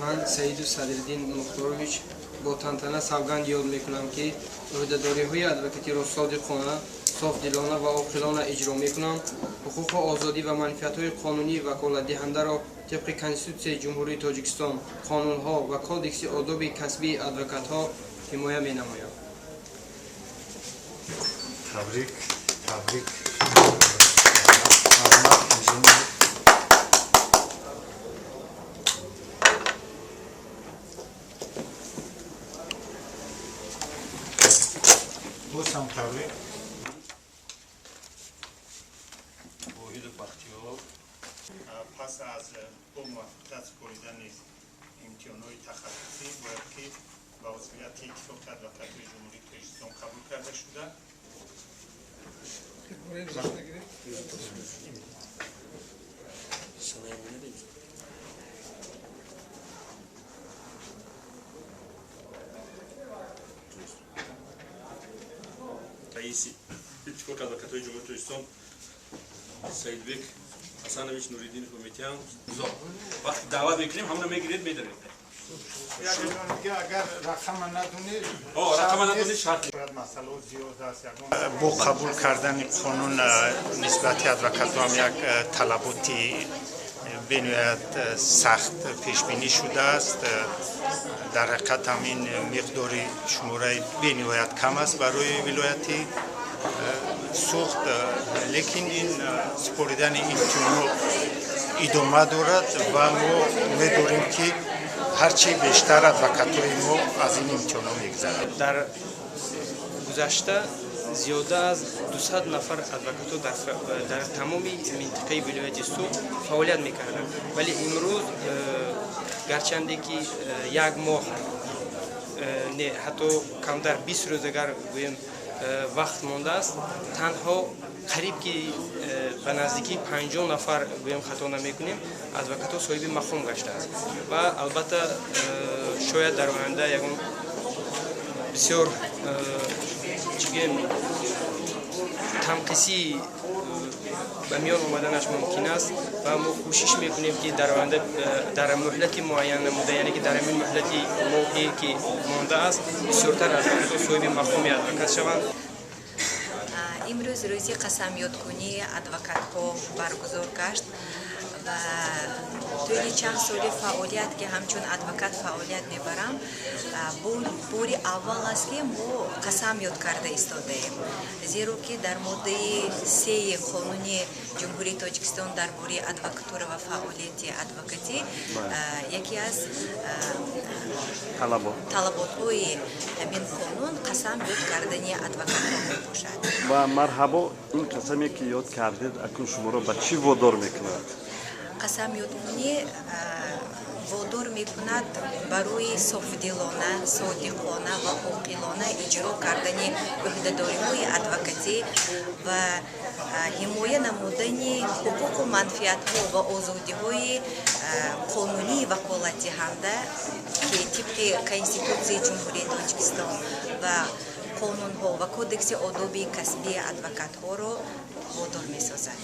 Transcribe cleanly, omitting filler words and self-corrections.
Ман Саиду Садриддин Мухторович бо тантана савганд ёд мекунам, ки ӯҳдадориҳои адвокатиро содиқона, софдилона ва оқилона иҷро мекунам, ҳуқуқу озодӣ ва манфиатҳои қонунии ваколатдиҳандаро тибқи Конститутсияи Ҷумҳурии Тоҷикистон, қонунҳо ва Кодекси одоби касбии адвокатҳо ҳимоя менамоям. Табрик, табрик. Боз ҳам табрик. Воҳиду Бахтиёр пас аз бо муваффақият супоридани имтиҳонҳои тахассусӣ бояд ки ба узвияти Иттифоқи адвокатҳои Ҷумҳурии Тоҷикистон қабул карда шуда. Раиси Иттифоқи адвокатҳои Ҷумҳурии Тоҷикистон Саидбек Ҳасанович Нуриддинов метиҳам. Вақти даъват мекунем, ҳамона мегиред, медаред. Агар рақама надонӣ, рақама надонӣ, шарт. Бояд масъалаҳо зиёд аст. Бо қабул кардани қонун нисбати адвокатҳо ҳам як талаботи бениҳоят сахт пешбинӣ шудааст. Дар ҳақиқат ҳам ин миқдори шумораи бениҳоят кам аст барои вилояти Суғд, лекин ин супоридани имтиҳонҳо идома дорад ва мо умед дорем, ки ҳарчи бештар адвокатҳои мо аз ин имтиҳонҳо мегузаранд. Дар гузашта зиёда аз 200 нафар адвокатҳо дар тамоми минтиқаи вилояти Суғд фаъолият мекарданд, вале имрӯз гарчанде ки як моҳ, не, ҳатто камтар, 20 рӯз агар гӯем, вақт мондааст, танҳо қариб ки ба наздикии 50 нафар, гӯем хато намекунем, адвокатҳо соҳиби мақом гаштааст ва албатта шояд дар оянда ягон бисёр чӣ гӯем танқисӣ ба миён омаданаш мумкин аст ва мо кӯшиш мекунем, ки дар оянда дар муҳлати муайян намуда, яъне ки дар ҳамин муҳлати моҳе ки мондааст, бисёртар адвокатҳо соҳиби мақоми адвокат шаванд. Имрӯз рӯзи қасамёдкунии адвокатҳо баргузор гашт ва тӯли чанд соли фаъолият, ки ҳамчун адвокат фаъолият мебарам, бори аввал аст, ки мо қасам ёд карда истодаем, зеро ки дар моддаи 3 қонуни Ҷумҳурии Тоҷикистон дар бораи адвокатура ва фаъолияти адвокатӣ яке аз талаботҳои ҳамин қонун қасам ёд кардани адвокатҳо мебошад. Ва марҳабо, ин қасаме ки ёд кардед, акнун шуморо ба чӣ водор мекунад? Қасам ёдкунӣ водор мекунад барои софдилона, содиқона ва оқилона иҷро кардани ӯҳдадориҳои адвокатӣ ва ҳимоя намудани ҳуқуқу манфиатҳо ва озодиҳои қонунии ваколатдиҳанда, ки тибқи Конститутсияи Ҷумҳурии Тоҷикистон ва қонунҳо ва Кодекси одоби касбии адвокатҳоро водор месозад.